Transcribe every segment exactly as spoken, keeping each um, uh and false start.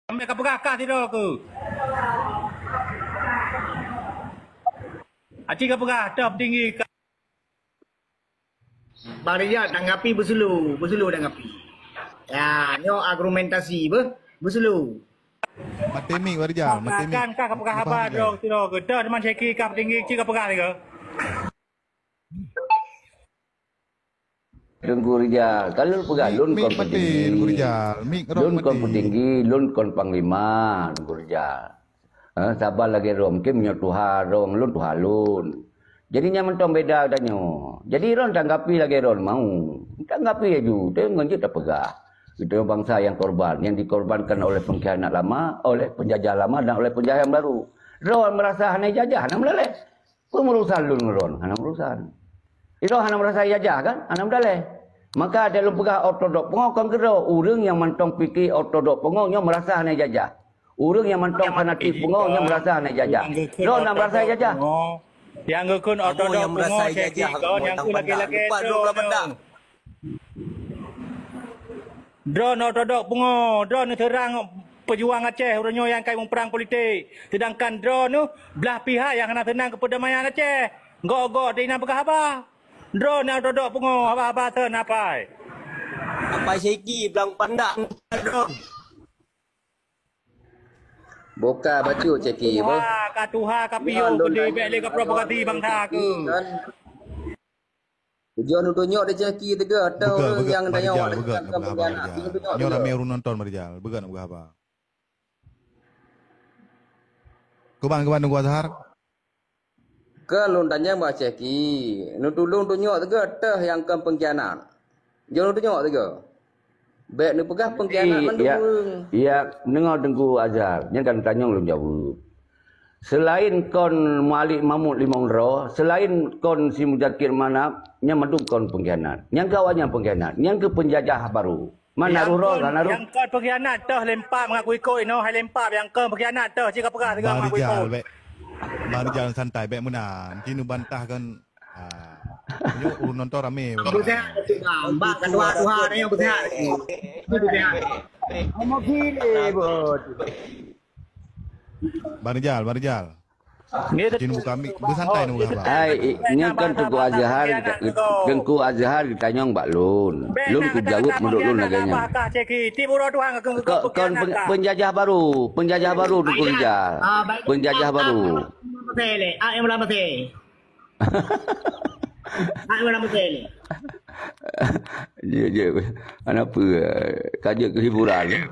Sampai ka peugah kah sidroe keu. Aci ka peugah top tinggi ka. Bang Rijal, tanggapi beusulu, beusulu tanggapi. Ya, nyoe argumentasi beuh, beusulu. Maté mik, Bang Rijal, maté mik. Kan ka peugah haba droe sidroe keu. Dah teuma Syeki ka tinggi cit ka peugah lagèe. Teungku Rijal, kalau peugah lôn kon petinggi, lôn kon petinggi, lôn kon panglima, Teungku Rijal. Eh, saban lagèe droe, mungkin meunyoe tuha droe, lôn tuha lôn. Jadi nyan mantong beda tanyoe. Jadi droe tanggapi lagèe droe mau. Tanggapi laju, tapi ngon jeuet tapeugah. Kita bangsa yang korban, yang dikorbankan oleh pengkhianat lama, oleh penjajah lama dan oleh penjajah yang baru. Droe merasa hana jajah, hana meuleleh. Peue urusan lôn ngon droe, hana urusan. Droe hana merasa jajah kan? Hana meudaleh. Maka ada lôn peugah ortodok pungo kon keudroe. Ureueng nyang mantong pike ortodok pungo nyoe merasa hana jajah. Ureueng nyang mantong fanatik pungo nyoe merasa hana jajah. Droe na merasa jajah. Nyang geukheun ortodok pungo, Syeki, kon nyang keu lagèe-lagèe droe. Droeneuh todok pungo, droeneuh seurang peujuang Aceh uroe nyoe nyang ka muprang politik. Seudangkan droeneuh blah pihak nyang hana seunang keu peudamaian Aceh. Gok-gok di inan peugah haba. Droeneuh todok pungo haba-haba thon apai. Apai Syeki blang pandak droe. Boka bacut Syeki, boh. Tuha, ka tuha, ka piôh, keudeh bèk lé ka provokasi bangsa keu. Tujuan untuk nyok di Syeki teugah atau ureueng nyang tanyong awak dekat ka pengkhianat. Nyoe ramé ureueng nonton, Marijal. Beugah nak peugah haba. Kuban, kuban, Teungku Azhar. Keu lôn tanyong bak Syeki, neutulông tunyok teugah teuh nyang kon pengkhianat. Jeuet neutanyong teugah. Bèk neupeugah pengkhianat mandum ureueng. Ya, deungoe Teungku Azhar, nyan kan tanyong lôn jaweueb. Selain kon Malik Mahmud Limong Droe, selain kon si Muzakir Manaf, nyan mandum kon pengkhianat. Nyan keu awak nyan pengkhianat, nyan keu penjajah baru. Mana Ruhrol kan Arul? Nyang kon pengkhianat teuh lempap mengaku ikut inoe hai lempap nyang kon pengkhianat teuh cit ka peugah teugah mengaku ikut. Bang Rijal, bèk. Bang Rijal santai, bèk meunan. Mungkin neubantah kan. Ah. Nyoe ureueng nonton ramé. Beusehat, Bang. Bak ketua-ketua ni yang beusehat. Beusehat. Ngomong gini, Bud. Bang Rijal, Bang Rijal. Cin buka mik, beusantai nunggu abang. Hai, nyan kan Teungku Azhar, Teungku Azhar geutanyong bak lôn. Lôn kujaweueb meunurot lôn lagèe nyan. Kon, kon pen-, penjajah baru, penjajah baru Teungku Rijal. Penjajah baru. Ya, ya. Kenapa? Ka jeuet keu hiburan.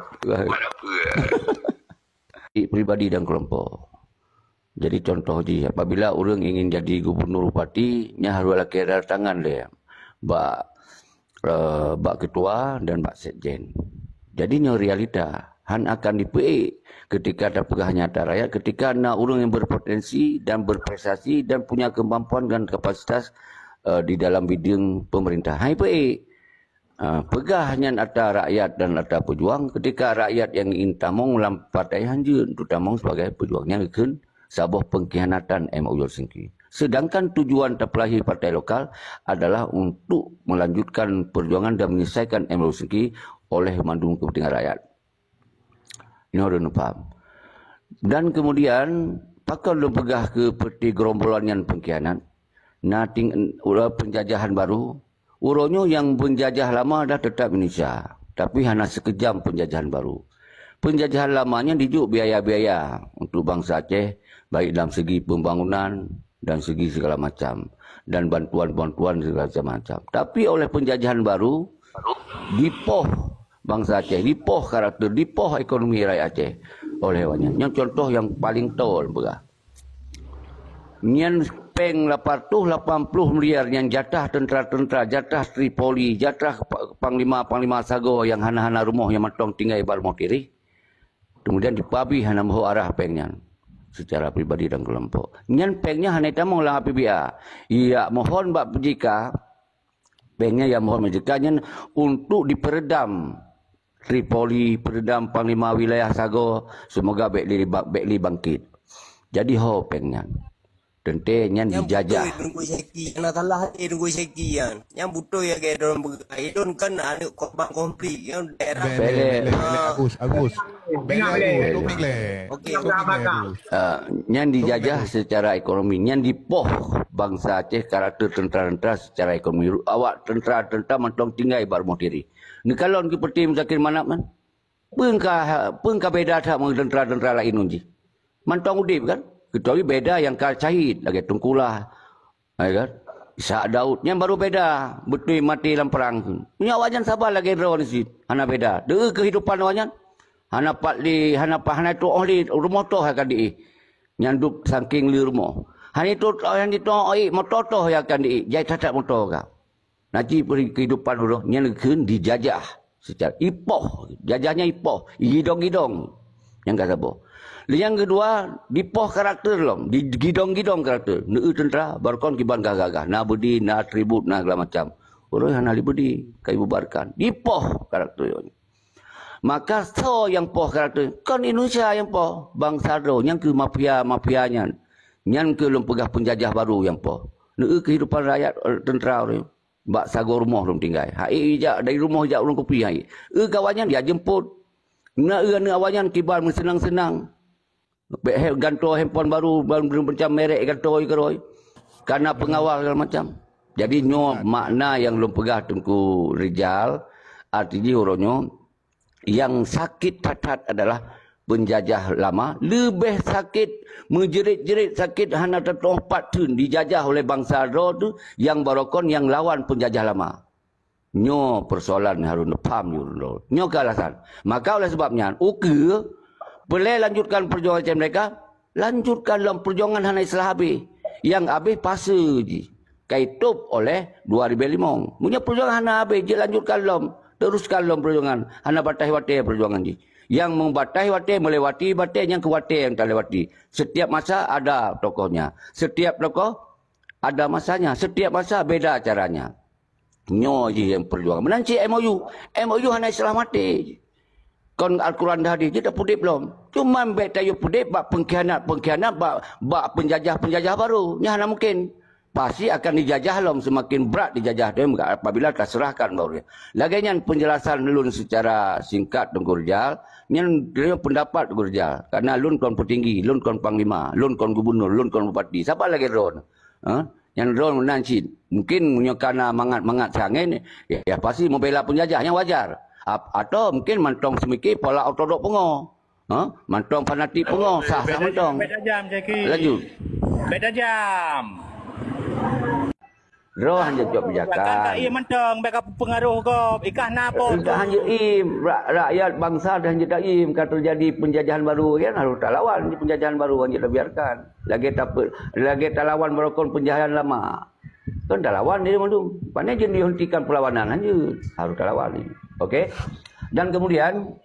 Pribadi dan kelompok. Jadi contoh jih, apabila ureueng ingin jadi gubernur bupati, nyan harus lakèe tanda tangan lé bak, eh, bak ketua dan bak sekjen. Jadi nyoe realita, han akan dipeuék ketika tapeugah nyata rakyat, ketika na ureueng yang berpotensi dan berprestasi dan punya kemampuan dan kapasitas, eh, di dalam bidang pemerintah. Hai peuék. Ah, peugah nyan atra rakyat dan atra pejuang, ketika rakyat nyang ingin tamong lam partai han jeuet untuk tamong sebagai pejuang, nyan geukheun saboh pengkhianatan M O U Helsinki. Sedangkan tujuan tapeulahé partai lokal adalah untuk melanjutkan perjuangan dan menyelesaikan M O U Helsinki oleh mandum kepentingan rakyat. Nyoe lôn paham. Dan kemudian, pakon lôn peugah keu peuti gerombolan nyan pengkhianat? Na ting-, uroe penjajahan baru, uroe nyoe nyang penjajah lama dah tetap Indonesia, tapi hana sikeujam penjajahan baru. Penjajahan lama nyan dijok biaya-biaya untuk bansa Aceh, baik dalam segi pembangunan dan segi segala macam, dan bantuan-bantuan segala macam. Tapi oleh penjajahan baru, dipoh bansa Aceh, dipoh karakter, dipoh ekonomi rakyat Aceh oleh awak nyan. Nyan contoh nyang paling tol peugah. Nyan péng lapan ratus lapan puluh miliar nyan jatah tentara-tentara, jatah Tripoli, jatah pa-, panglima-panglima sagoe nyang hana-hana rumoh nyang mantong tinggai bak rumoh tireh. Kemudian dipeuabéh hana meuhok arah péng nyan secara pribadi dan kelompok. Nyan péng nyan hana jitamong lam A P B A. Ijak mohon bak P J K, péng nyan ijak mohon bak P J K nyan untuk diperedam Tripoli, peredam panglima wilayah sagoe, semoga bèk lé, bèk lé bangkit. Jadi ho péng nyan. Teuntèe nyan dijajah. Nyang beutôi Teungku Syeki, nyang salah lé Teungku Syeki nyan. Nyang beutôi lagèe droe peugah, ulôn kan aneuk korban konflik nyang daerah. Bèk, bèk, bèk, bèk, Agus, Agus. Bèk lé, topik lé. Okey, topik lé. Ah, nyan dijajah secara ekonomi, nyan dipoh bansa Aceh karakter tentara-tentara secara ekonomi. Awak tentara-tentara mantong tinggai bak rumoh Tiri. Neukalon keu peuti Muzakir Manaf kan? Peue ka, peue ka beda that ngon tentara-tentara laén ngon jih? Mantong udép kan? Kecuali beda nyang ka syahid lagèe Teungku Lah, ya kan? Ishak Daud, nyan baru beda, beutôi maté lam prang. Meunyoe awaknyan saban lagèe droeneuh cit, hana beda. Deuh keuhidupan awaknyan, hana pat lé, hana pat, hana tuoh lé rumoh toh akan diéh. Nyan duek saking le rumoh. Hana tuoh, hana tuoh ék moto toh akan diéh, jai that-that moto ka. Na cit keuhidupan uroe nyan kheun dijajah secara ipoh, jajahnya ipoh, igidong-gidong. Nyang ka saboh. Lé nyang keudua, dipoh karakter lom, digidong-gidong karakter. Neu tentara, barokon kiban gagah-gagah, na beudi, na atribut, na segala macam. Uroe hana lé beudi, ka ibubarkan. Dipoh karakter nyoe. Maka soe nyang poh karakter? Kon Indonesia nyang poh, bansa droe, nyang keu mafia-mafia nyan. Nyan keu lôn peugah penjajah baru nyang poh. Neu keuhidupan rakyat, eh, tentara uroe nyoe. Bak sagoe rumoh lôn tinggai. Hai jak dari rumoh jak ureueng kupi hai. Eu kawan nyan dia jemput. Na eu aneuk awak nyan kiban meuseunang-seunang. Bèk he gantoe handphone baru, baru macam merek gantoe keurôi. Karena pengawal segala macam. Jadi nyoe makna nyang lôn peugah Teungku Rijal, arti jih uroe nyoe, nyang sakét that-that adalah penjajah lama, leubeh sakét, meujerit-jerit sakét hana teutoh pat theun dijajah oleh bansa droe teuh nyang barokon nyang lawan penjajah lama. Nyoe persoalan nyang harôh neupaham jih droe. Nyoe keuh alasan. Maka oleh sebab nyan, ukeue, peureulèe lanjutkan perjuangan Aceh Merdeka, lanjutkan lom perjuangan hana iselah habéh. Nyang habéh fase jih. Ka itôp oleh dua ribèe limong. Meunyoe perjuangan hana habéh, jeuet lanjutkan lom. Teruskan lom perjuangan. Hana bataih watèe perjuangan jih. Nyang meubataih watèe, melewati batèe, nyang keu watèe nyang talewati. Setiap masa ada tokohnya. Setiap tokoh ada masanya. Setiap masa beda caranya. Nyoe jih nyang perjuangan. Meunan cit M O U. M O U hana iselah maté. Kon Al-Quran dah hadis jeuet tapeudép lom. Cuma bèk tayue peudép bak pengkhianat-pengkhianat, bak, bak penjajah-penjajah baru. Nyan hana mungkin. Pasti akan dijajah lom, semakin brat dijajah tu apabila taserahkan baru. Lagèe nyan penjelasan lôn secara singkat Teungku Rijal. Nyan pendapat Teungku Rijal. Karena lôn kon peutinggi, lôn kon panglima, lôn kon gubernur, lôn kon bupati. Saban lagèe droeneuh. Ha? Nyan droeneuh meunan cit. Mungkin meunyoe kana mangat-mangat siangén, ya, ya pasti membela penjajah, nyan wajar. Ap-, atau mungkin mantong seumiké pola ortodok pungo. Ha? Mantong fanatik pungo, sah-sah mantong. Bèk tajam, Syeki. Lanjut. Bèk tajam. Droe hanjeuet cok pijakan. Ka ie mantong, bèk ka pengaruh gob. Ikah na po. Ikah hanjeuet im. Ra-, rakyat bansa dah hanjeuet taim. Ka terjadi penjajahan baru, kan? Harus talawan penjajahan baru, hanjeuet tabiarkan. Lagèe tape-, lagèe talawan barokon penjajahan lama. Kan talawan dia mandum. Pane jeuet dihentikan perlawanan, hanjeuet. Harus talawan ni. Okey. Dan kemudian,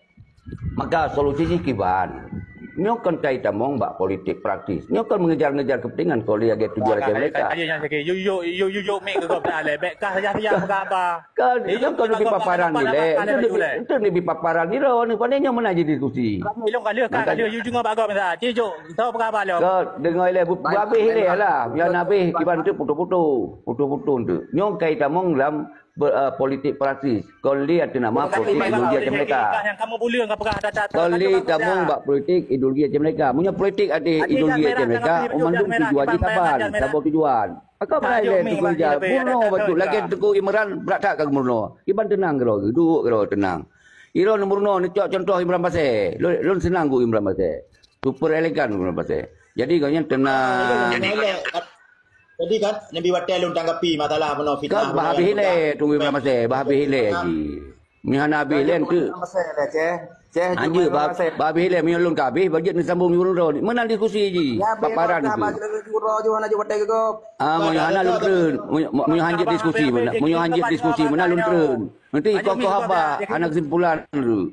maka solusi jih kiban. Nyoe kon kai tamong bak politik praktis. Nyoe kon mengejar-ngejar kepentingan kau lagèe tujuan Aceh Merdeka. Tadi yang sakit. Yu yu yu yu yu mik ke kau tak leh. Bèk kah saja saja apa apa. Kan, itu kan lebih paparan ni leh. Itu lebih, itu lebih paparan ni lah. Ni pandai nyoe mana jadi diskusi. Ilong kalah kah kalah yu jengah bak kau masa. Cik jok, tahu apa khabar lo? Kau dengar leh, bu-, bu-, habis leh lah. Biar habis, kiban tu putus-putus. Putus-putus tu. Nyoe kai tamong dalam pe-, eh, politik praktis. Kon lé ateueh nama politik ideologi Aceh Merdeka. Kon lé tamong bak politik ideologi Aceh Merdeka. Meunyoe politik ateueh ideologi Aceh Merdeka, mandum tujuan jih saban, saboh tujuan. Maka beulai lé Teungku Rijal, meurunoe bacut lagèe Teungku Imran, brat that ka meurunoe. Iban teunang keudroe, duek keudroe teunang. Iron meurunoe, neucok contoh Imran Pasè. Lôn, lôn seunang ku Imran Pasè. Super elegan Imran Pasè. Jadi gobnyan teunang. Jadi kan, neubi watèe lôn tanggapi masalah bunoe fitnah. Kan bah habéh ilèe Teungku Imran Pasè, bah habéh ilèe jih. Meunyoe hana habéh ilèe tu. Hanjeuet bah, bah habéh ilèe, meunyoe lôn ka habéh, bah jeuet neusambông jurong droe. Meunan diskusi jih. Paparan tu. Ah, meunyoe hana lôn treun. Meunyoe, meunyoe hanjeuet diskusi, meunyoe hanjeuet diskusi, meunan lôn treun. Nanti kokoh haba, hana kesimpulan tu.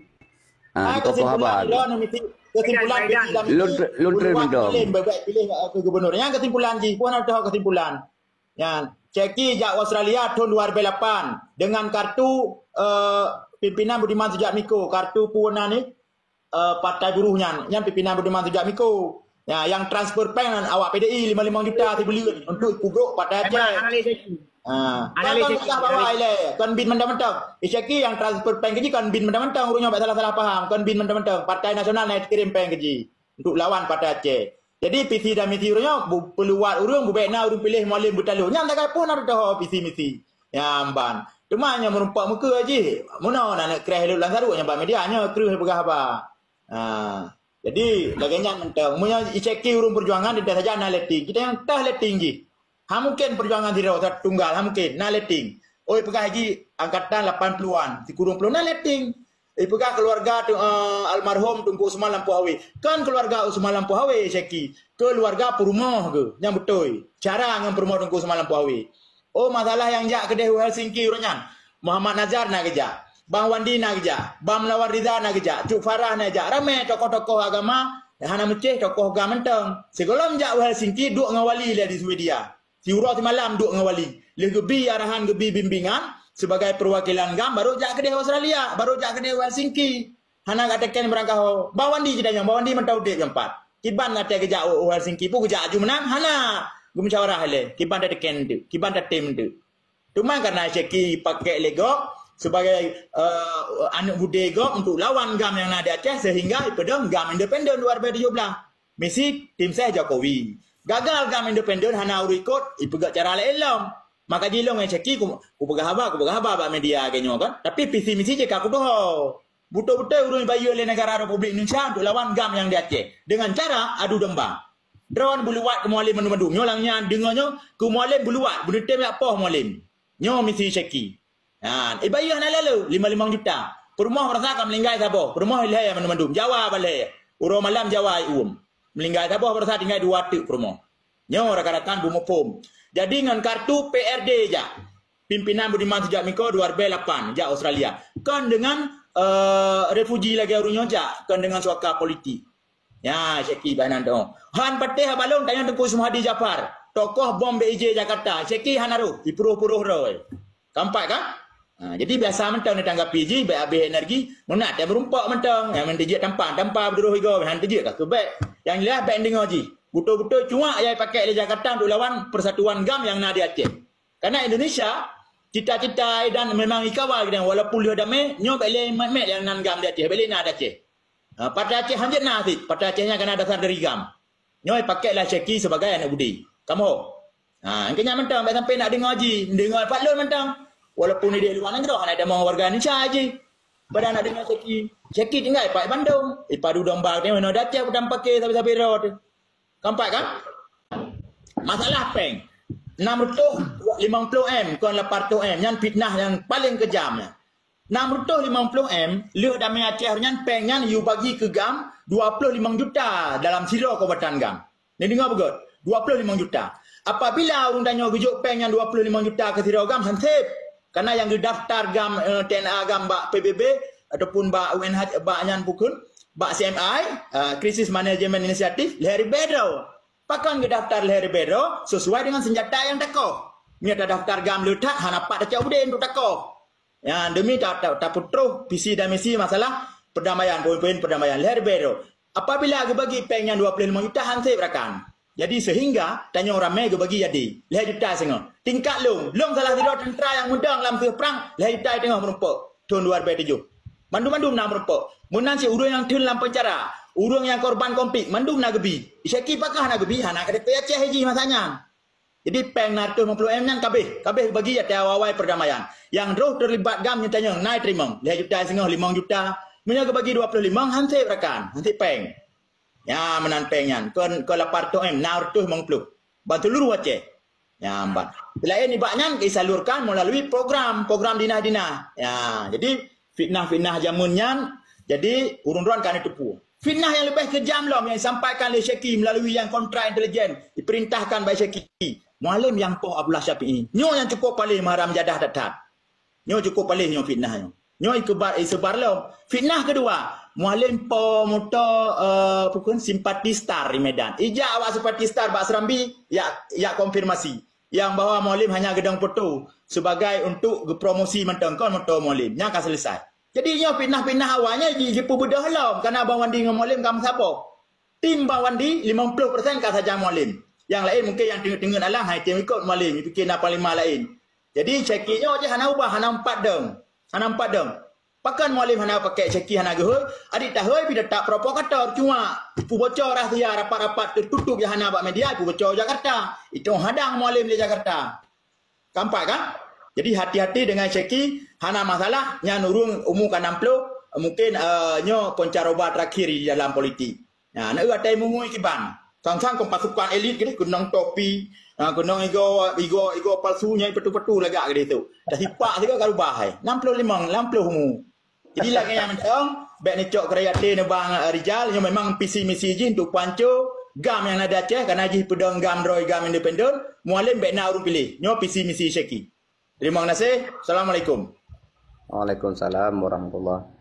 Ah, di kokoh haba. Kesimpulan, kesimpulan. Lôn treun mantong. Pilih, pilih, eh, gubernur. Nyang kesimpulan jih, bukan ada kesimpulan. Nyan, Syeki jak Australia thôn dua ribu lapan dengan kartu, eh, pimpinan Budiman Sujatmiko, kartu peue nan ni, eh, Partai Buruh nyan, nyan pimpinan Budiman Sujatmiko. Ya, yang transfer peng awak P D I lima limong juta sibuleuen untuk peugrôk Partai Aceh. Ah, kan, analis, kan peugah bahwa analis. Ilée, kon bin mantong-mantong. Isyaki nyang transfer péng keu jih kon bin mantong-mantong, ureuëng nyoe bèk salah-salah paham, kon bin mantong-mantong. Partai Nasional na kirim péng keu jih untuk lawan Partai Aceh. Jadi visi dan misi ureuëng nyoe bu-, peuluwat ureuëng, bubèk na ureuëng piléh Mualem beutalô. Nyan tagai pun harôh teuho visi misi. Nyan ban. Teuma nyoe meurumpok meukeue jih. Meunoe na neuk kreh lôn lam saruek nyan bak media, nyoe kreueh peugah haba. Ha. Jadi lagèe nyan mantong. Meunyoe Isyaki ureuëng peujuangan, teuntèe saja na letting. Kita nyang tah letting jih. Hana mungken peujuangan sidroe tunggal, hana mungken. Na letting. Oi peugah jih angkatan lapan puluhan, sikureueng ploh na letting. Ipeugah keuluwarga tu, eh, almarhum Teungku Usman Lampôh Awe. Kon keuluwarga Usman Lampôh Awe, Syeki. Keuluwarga peurumoh geuh. Nyang beutôi. Cara ngon peurumoh Teungku Usman Lampôh Awe. Oh, masalah nyang jak keudeh u Helsinki uroe nyan. Muhammad Nazar na geujak. Bang Wandi na geujak. Bang Melawan Riza na geujak. Cut Farah na geujak. Ramé tokoh-tokoh agama. Hana meucéh tokoh GAM mantong. Sigohlom jak u Helsinki duek ngon wali lé di Swedia. Siuroe simalam duek ngon wali. Lheueh geubi arahan, geubi bimbingan, sibagai peuwakilan GAM, barô jak keudeh Australia, barô jak keudeh Helsinki. Hana ka teken meurangkaho. Bang Wandi cit nyang, Bang Wandi mantong udeb nyang pat. Kiban watèe geujak u, u Helsinki, peue geujak aju meunan? Hana. Geumusyawarah lé. Kiban tateken teuk. Kiban tatem teuk. Teuma kareuna Syeki pakèk lé gob sibagai, eh, aneuk budé gob untuk lawan GAM nyang na di Aceh, sehingga ipeudong GAM independen dua ribèe tujoh blah. Misi tim ses Jokowi. Gagal GAM independen, hana ureuëng ikot, ipeugah cara laén lom. Maka jih lôn ngon Syeki ku, kupeugah haba, kupeugah haba bak media lagèe nyoe kan. Tapi visi misi jih ka kuteuho. Beutôi-beutôi ureuëng ibayeue lé negara Republik Indonesia untuk lawan GAM nyang di Aceh. Dengan cara adu domba. Droen beuluwat keu Mualem mandum-mandum. Nyoe lam nyan deungoe nyoe keu Mualem beuluwat, beuneutem jak poh Mualem. Nyoe misi Syeki. Ha, ibayeue hana lé lôn, limong-limong juta. Peurumoh baroesa ka meuninggai saboh, peurumoh lhèe mandum-mandum. Jawa ban lhèe. Uroe malam Jawa iuem. Meuninggai saboh baroesa tinggai dua teuk peurumoh. Nyoe rakan-rakan beumuphom. Jadi ngon kartu P R D jak. Pimpinan Budiman Sujatmiko dua ribèe lapan jak Australia. Kon deungon, eh, refuji lagèe ureuëng nyoe jak, kon deungon suaka politik. Ya, Syeki bak nan tu. Han patéh haba lôn tanyong Teungku Suhadi Jafar, tokoh bom B I J Jakarta. Syeki hana roh, ipeuroh-peuroh roh. Kampat kan? Ha, jadi biasa mantong ditanggapi jih, bèk habéh energi, meunan teuh meurumpok mantong. Nyang meunan teujeuet tampang, tampang beudroh igoe, han teujeuet ka keubèk. Nyang jeulaih bèk deungoe jih. Beutôi-beutôi cuak nyang ipakék lé Jakarta untuk lawan persatuan GAM nyang na di Aceh. Karena Indonesia, cita-cita dan memang ikawal geutanyoe, walaupun lheueh damé, nyoe bèk lé mat-mat nyang nan GAM di Aceh, bèk lé na di Aceh. Ha, Partai Aceh hanjeuet na cit, Partai Aceh nyan ka na dasar dari GAM. Nyoe ipakék lé Syeki sibagai aneuk budé. Kamoe. Ha, engkau nyan mantong, bèk sampai nak deungoe jih, deungoe pat lôn mantong. Walaupun idéh luwa nanggroe, hana tamong warga Indonesia jih. Padahai nak deungoe Syeki. Syeki tinggai pat Bandung. Ipadu domba teuh meunoe di Aceh, padang paké sabe-sabe rot. Kampat kan? Masalah péng. Enam ratus limong puluh M, kon lapan ratus M. Nyan fitnah nyang paléng keujam nyan. Enam ratus limong puluh M, lheueh damé Aceh nyan péng nyan yue bagi keu GAM dua puluh limong juta dalam sidroe kabupaten GAM. Neudeungoe beugöt, dua puluh limong juta. Apabila ureuëng tanyoe geujok péng nyan dua puluh limong juta keu sidroe GAM, han sép. Karena nyang geudaftar GAM, eh, T N A GAM bak P B B ataupun bak U N H, bak nyan bukon, bak C M I, eh, Crisis Management Initiative, lhèe ribèe droe. Pakon geudaftar lhèe ribèe droe? Sesuai dengan senjata nyang takoh. Meunyoe tadaftar GAM le that, hana pat tacok beudé untuk takoh. Ya, demi ta-, ta-, tapeutroh visi dan misi masalah perdamaian, poin-poin perdamaian. Lhèe ribèe droe. Apabila geubagi péng nyan dua puluh limong juta, han sép rakan. Jadi sehingga tanyoe ramé geubagi jadi lhèe juta singoh. Tingkat lôn, lôn salah sidroe tentara nyang meudong lam teuh prang, lhèe juta teungoh meurumpok thon dua ribèe tujoh. Mandum-mandum na meurumpok. Meunan cit ureuëng nyang theun lam penjara, ureuëng nyang korban konflik, mandum na geubi. Syeki pakon hana geubi, hana K T P Aceh jih masa nyan. Jadi péng enam ratus limong puluh M nyan kabéh, kabéh bagi ateueh awai-awai perdamaian. Nyang roh terlibat GAM nyoe tanyong na teurimong, lhèe juta singoh, limong juta. Meunyoe geubagi dua puluh limong, han sép rakan, han sép péng. Ya, meunan péng nyan, kon, kon lapan ratus M, enam ratus limong puluh. Ban seluruh Aceh. Ya, ban. Selain nibak nyan, disalurkan melalui program, program dinah-dinah. Ya, jadi fitnah-fitnah jameun nyan, jadi ureuëng droen ka neuteupeue. Fitnah nyang leubeh keujam lom nyang disampaikan lé Syeki melalui nyang kontra intelijen diperintahkan bak Syeki. Mualem nyang poh Abdullah Syafi'i. Nyoe nyang cukup paléh meuharam jadah that-that. Nyoe cukup paléh nyoe fitnah nyoe. Nyoe ikebar, isebar lom. Fitnah keudua, Mualem poh moto, eh, bukon simpati star di Medan. Ijak awak simpati star bak Serambi, yak, yak konfirmasi. Nyang bahwa Mualem hanya geudong foto sebagai untuk geupromosi mantong kon moto Mualem. Nyang ka selesai. Jadi nyoe fitnah-fitnah awaknyan ji-, jipeubeudôh lom, karena Bang Wandi ngon Mualem ka meusaboh. Tim Bang Wandi limong ploh persen ka sajan Mualem. Nyang laén mungken nyang teungeut-teungeut alah hai tim ikot Mualem, jipike na panglima laén. Jadi, Syeki nyoe jih hana ubah, hana empat dong. Hana empat dong. Pakon Mualem hana pakai Syeki, hana geuhôi? Adik tahôi pih teutap provokator, cuma peuboco rahsia rapat-rapat teututup nyang hana bak media, peuboco Jakarta. Itu hadang Mualem di Jakarta. Ka empat kan? Jadi, hati-hati dengan Syeki, hana masalah, nyan ureueng umu ka enam puluh, mungkin, eh, nyoe poncaroba terakhir di dalam politik. Nah, na atai mungui kiban. Sang-sang kon pasukan elit gini, keunong topi, ha, keunong igoe, igoe, igoe palsu nyang patu-patu lagak gini tu. Dah sipak sigoe ka rubah, hai. Enam puluh lima, enam puluh umu. Jadi lagèe nyan mantong, bèk neucok keuraya até neubang, eh, Rijal, nyoe memang visi misi jih untuk panco GAM nyang na di Aceh, karena jih peudong GAM droe, GAM independen, Mualem bèk na ureueng piléh. Nyoe visi misi Syeki. Terima kasih. Assalamualaikum. Waalaikumsalam warahmatullahi.